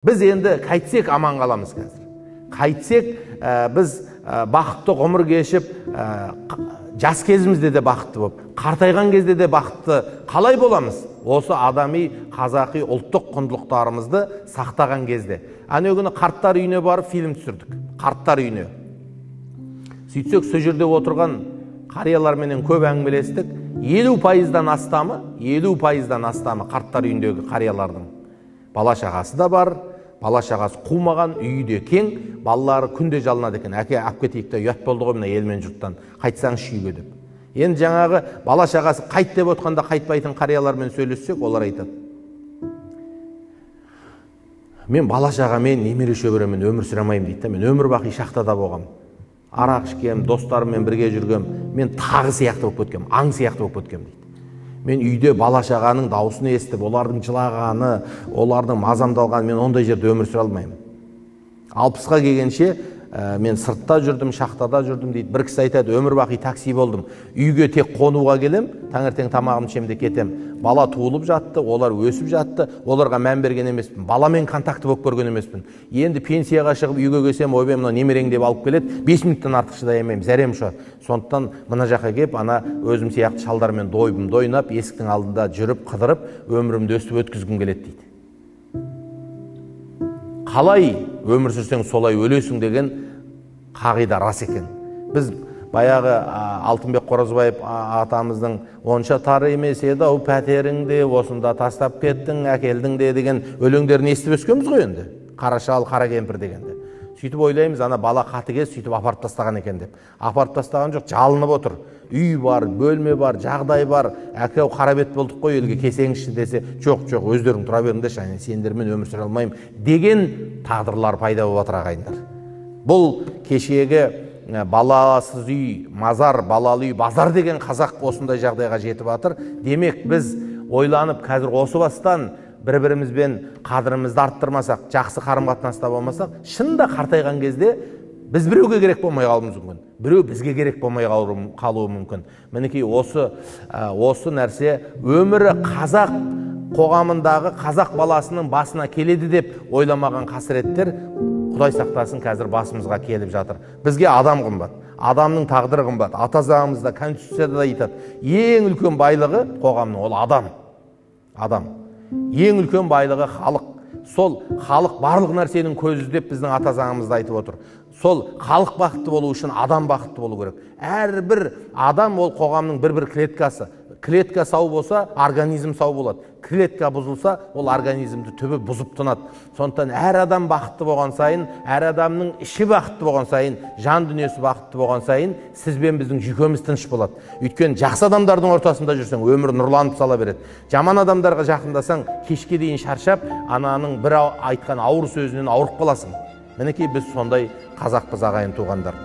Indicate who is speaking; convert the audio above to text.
Speaker 1: Біз енді қайтсек аман қаламыз қазір. Қайтсек біз бақытты ғұмыр кешіп, жас кезімізде де бақытты болып, қартайған кезде де бақытты қалай боламыз? Осы адами, қазақи ұлттық құндылықтарымызды сақтаған кезде. Әнеу күні қарттар үйіне барып фильм түсірдік. Қарттар үйіне. Сөйтсек, сол жерде отырған қарияларменен көп әңгімелестік. 50%-дан астамы, 50%-дан астамы қарттар үйіндегі қариялардың бала шағасы да бар, бала шағасы қумаған, үйі де кең, балалары күнде жалынады екен. Әке, алып кетейік те, ұят болды ғой мына ел мен жұрттан, қайтсаңшы үйге деп. Енді жаңағы бала шағасы қайт деп отқанда қайтпайтын қариялармен сөйлессек, олар айтады: мен бала шағамен, немере шөберемен өмір сүре алмаймын дейді да. Мен өмір бақи шахтада болғам, арақ ішкем, достарыммен бірге жүргем, мен тағы сияқты болып кеткем, аң сияқты болып кеткем дейді. Мен үйде бала шағаның дауысын естіп, олардың жылағаны, олардың мазамдалғаны, мен ондай жерде өмір сүре алмаймын. 60-қа келгенше мен сыртта жүрдім, шахтада жүрдім дейді. Бір кісі айтады: өмір бақи такси болдым. Үйге тек қонуға келем, таңертең тамағымды ішемін де кетем. Бала туылып жатты, олар өсіп жатты, оларға мән берген емеспін. Баламен контакты болып көрген емеспін. Енді пенсияға шығып үйге келсем, ойбай, мынау немерең деп алып келеді, 5 минуттан артық шыдай алмаймын, зәрем ұшады. Сондықтан мына жаққа келіп, ана өзім сияқты шалдармен дойбымды ойнап, есіктің алдында жүріп, қыдырып, өмірімді өстіп өткізгім келеді дейді. Қалай өмір сүрсең, солай өлесің деген қағида рас екен. Біз баяғы Алтынбек Қоразбаев атамыздың онша тар емес еді ау пәтеріңде, осында тастап кеттің, әкелдің де деген өлеңдерін естіп өскенбіз ғой енді. Қара шал, қара кемпір дегенде. Сөйтіп ойлаймыз, ана бала қатыгез сөйтіп апарып тастаған екен деп. Апарып тастаған жоқ, жалынып отыр. Үй бар, бөлме бар, жағдай бар. Әке, қара бет болдық қой, елге келсеңізші десе, жоқ, жоқ, өздерің тұра беріңдерші, әне сендермен өмір сүре алмаймын деген тағдырлар пайда болып жатыр ағайындар. Бұл кешегі баласыз үй мазар, балалы үй базар деген қазақ осындай жағдайға жетіп жатыр. Демек, біз ойланып қазір осы бастан бір-бірімізбен қадірімізді арттырмасақ, жақсы қарым-қатынаста болмасақ, шынында қартайған кезде біз біреуге керек болмай қалуымыз мүмкін, біреу бізге керек болмай қалуы мүмкін. Мінекей осы нәрсе өмірі қазақ қоғамындағы қазақ баласының басына келеді деп ойламаған қасіреттер, Құдай сақтасын, қазір басымызға келіп жатыр. Бізге адам қымбат, адамның тағдыры қымбат. Ата заңымызда, конституцияда да айтады, ең үлкен байлығы қоғамның ол адам. Адам. Ең үлкен байлығы халық. Сол халық барлық нәрсенің көзі деп біздің ата заңымызда айтып отыр. Сол халық бақытты болу үшін адам бақытты болу керек. Әрбір адам ол қоғамның бір-бір клеткасы. Клетка сау болса, организм сау болады. Клетка бұзылса, ол организмді түбі бұзып тынады. Сондықтан әр адам бақытты болған сайын, әр адамның іші бақытты болған сайын, жан дүниесі бақытты болған сайын, сіз бен біздің жүйкеміз тыныш болады. Өйткені жақсы адамдардың ортасында жүрсең, өмір нұрланып сала береді. Жаман адамдарға жақындасаң, кешке дейін шаршап, ананың бір айтқан ауыр сөзінен ауырып қаласың. Мінекей біз сондай қазақпыз, ағайын туғандар.